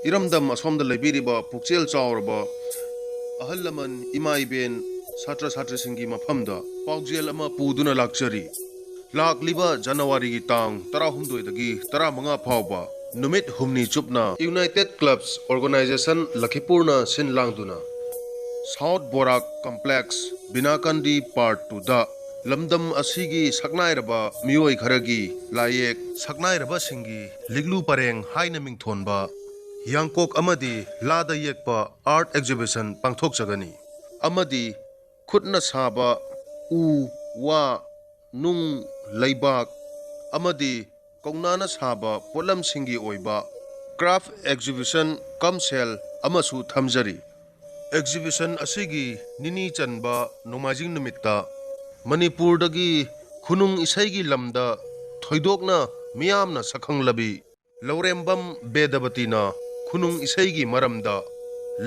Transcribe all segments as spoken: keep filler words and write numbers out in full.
ꯏꯔꯝꯗꯝ ꯑꯁꯣꯝꯗ ꯂꯩꯕꯤꯔꯤꯕ ꯄꯨꯛꯆꯦꯜ ꯆꯥꯎꯔꯕ ꯑꯍꯜ ꯂꯃꯟ, ꯏꯃꯥ ꯏꯕꯦꯟ, ꯁꯥꯇ꯭ꯔ ꯁꯥꯇ꯭ꯔꯤꯁꯤꯡꯒꯤ ꯃꯐꯝꯗ ꯄꯥꯎꯖꯦꯜ ꯑꯃ ꯄꯨꯗꯨꯅ ꯂꯥꯛꯆꯔꯤ꯫ ꯂꯥꯛꯂꯤꯕ ꯖꯅꯋꯥꯔꯤꯒꯤ ꯇꯥꯡ ꯇꯔꯥꯍꯨꯝꯗꯣꯏꯗꯒꯤ ꯇꯔꯥꯃꯉꯥ ꯐꯥꯎꯕ ꯅꯨꯃꯤꯠ ꯍꯨꯝꯅꯤ ꯆꯨꯞꯅ United Clubs Organization ꯂꯈꯤꯄꯨꯔꯅ ꯁꯤꯟ ꯂꯥꯡꯗꯨꯅ South Barak Complex, ꯕꯤꯅꯥꯀꯥꯟꯗꯤ Part Twoꯗ ꯂꯝꯗꯝ ꯑꯁꯤꯒꯤ ꯁꯛꯅꯥꯏꯔꯕ ꯃꯤꯑꯣꯏ ꯈꯔꯒꯤ ꯂꯥꯏꯌꯦꯛ, ꯁꯛꯅꯥꯏꯔꯕꯁꯤꯡꯒꯤ ꯂꯤꯛꯂꯨ ꯄꯔꯦꯡ ꯍꯥꯏꯅ ꯃꯤꯡꯊꯣꯟꯕ ꯍꯤꯌꯥꯡꯀꯣꯛ ꯑꯃꯗꯤ ꯂꯥꯗ ꯌꯦꯛꯄ Art Exhibition ꯄꯥꯡꯊꯣꯛꯆꯒꯅꯤ꯫ ꯑꯃꯗꯤ ꯈꯨꯠꯅ ꯁꯥꯕ ꯎ, ꯋꯥ, ꯅꯨꯡ, ꯂꯩꯕꯥꯛ ꯑꯃꯗꯤ ꯀꯧꯅꯥꯅ ꯁꯥꯕ ꯄꯣꯠꯂꯝꯁꯤꯡꯒꯤ ꯑꯣꯏꯕ Craft Exhibition cum Sale ꯑꯃꯁꯨ ꯊꯝꯖꯔꯤ꯫ Exhibition ꯑꯁꯤꯒꯤ ꯅꯤꯅꯤ ꯆꯟꯕ ꯅꯣꯡꯃꯥꯏꯖꯤꯡ ꯅꯨꯃꯤꯠꯇ ꯃꯅꯤꯄꯨꯔꯗꯒꯤ ꯈꯨꯅꯨꯡ ꯏꯁꯩꯒꯤ ꯂꯝꯗ ꯊꯣꯏꯗꯣꯛꯅ ꯃꯤꯌꯥꯝꯅ ꯁꯛꯈꯪꯂꯕꯤ ꯂꯧꯔꯦꯝꯕꯝ ꯕꯦꯗꯕꯇꯤꯅ ꯈꯨꯅꯨꯡ ꯏꯁꯩꯒꯤ ꯃꯔꯝꯗ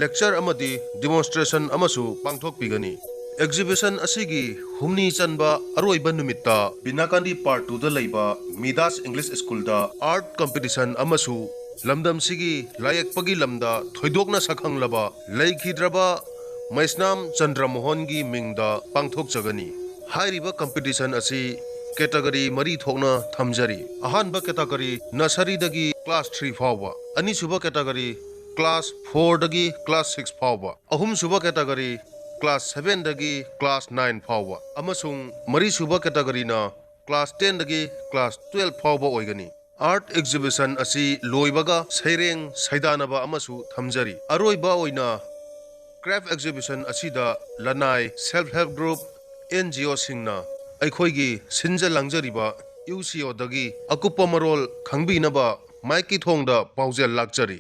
lecture ꯑꯃꯗꯤ demonstration ꯑꯃꯁꯨ ꯄꯥꯡꯊꯣꯛꯄꯤꯒꯅꯤ꯫ Exhibition ꯑꯁꯤꯒꯤ ꯍꯨꯝꯅꯤ ꯆꯟꯕ ꯑꯔꯣꯏꯕ ꯅꯨꯃꯤꯠꯇ ꯕꯤꯅꯥꯀꯥꯟꯗꯤ Part Twoꯗ ꯂꯩꯕ Midas English Schoolꯗ art competition ꯑꯃꯁꯨ ꯂꯝꯗꯝꯁꯤꯒꯤ ꯂꯥꯏꯌꯦꯛꯄꯒꯤ ꯂꯝꯗ ꯊꯣꯏꯗꯣꯛꯅ ꯁꯛꯈꯪꯂꯕ ꯂꯩꯈꯤꯗ꯭ꯔꯕ ꯃꯩꯁꯅꯥꯝ ꯆꯟꯗ꯭ꯔ ꯃꯣꯍꯟꯒꯤ ꯃꯤꯡꯗ ꯄꯥꯡꯊꯣꯛꯆꯒꯅꯤ꯫ ꯍꯥꯏꯔꯤꯕ competition ꯑꯁꯤ category ꯃꯔꯤ ꯊꯣꯛꯅ ꯊꯝꯖꯔꯤ꯫ ꯑꯍꯥꯟꯕ category nurseryꯗꯒꯤ class three ꯐꯥꯎꯕ, ꯑꯅꯤꯁꯨꯕ category class fourꯗꯒꯤ class six ꯐꯥꯎꯕ, ꯑꯍꯨꯝꯁꯨꯕ category class sevenꯗꯒꯤ class nine ꯐꯥꯎꯕ, ꯑꯃꯁꯨꯡ ꯃꯔꯤꯁꯨꯕ categoryꯅ class tenꯗꯒꯤ class twelve ꯐꯥꯎꯕ ꯑꯣꯏꯒꯅꯤ꯫ Art exhibition ꯑꯁꯤ ꯂꯣꯏꯕꯒ ꯁꯩꯔꯦꯡ ꯁꯩꯗꯥꯅꯕ ꯑꯃꯁꯨ ꯊꯝꯖꯔꯤ꯫ ꯑꯔꯣꯏꯕ ꯑꯣꯏꯅ craft exhibition ꯑꯁꯤꯗ ꯂꯅꯥꯏ, self help group, NGOꯁꯤꯡꯅ ꯑꯩꯈꯣꯏꯒꯤ ꯁꯤꯟꯖ ꯂꯥꯡꯖꯔꯤꯕ UCOꯗꯒꯤ ꯑꯀꯨꯞꯄ ꯃꯔꯣꯜ ꯈꯪꯕꯤꯅꯕ ꯃꯥꯏꯛꯀꯤ ꯊꯣꯡꯗ ꯄꯥꯎꯖꯦꯜ ꯂꯥꯛꯆꯔꯤ꯫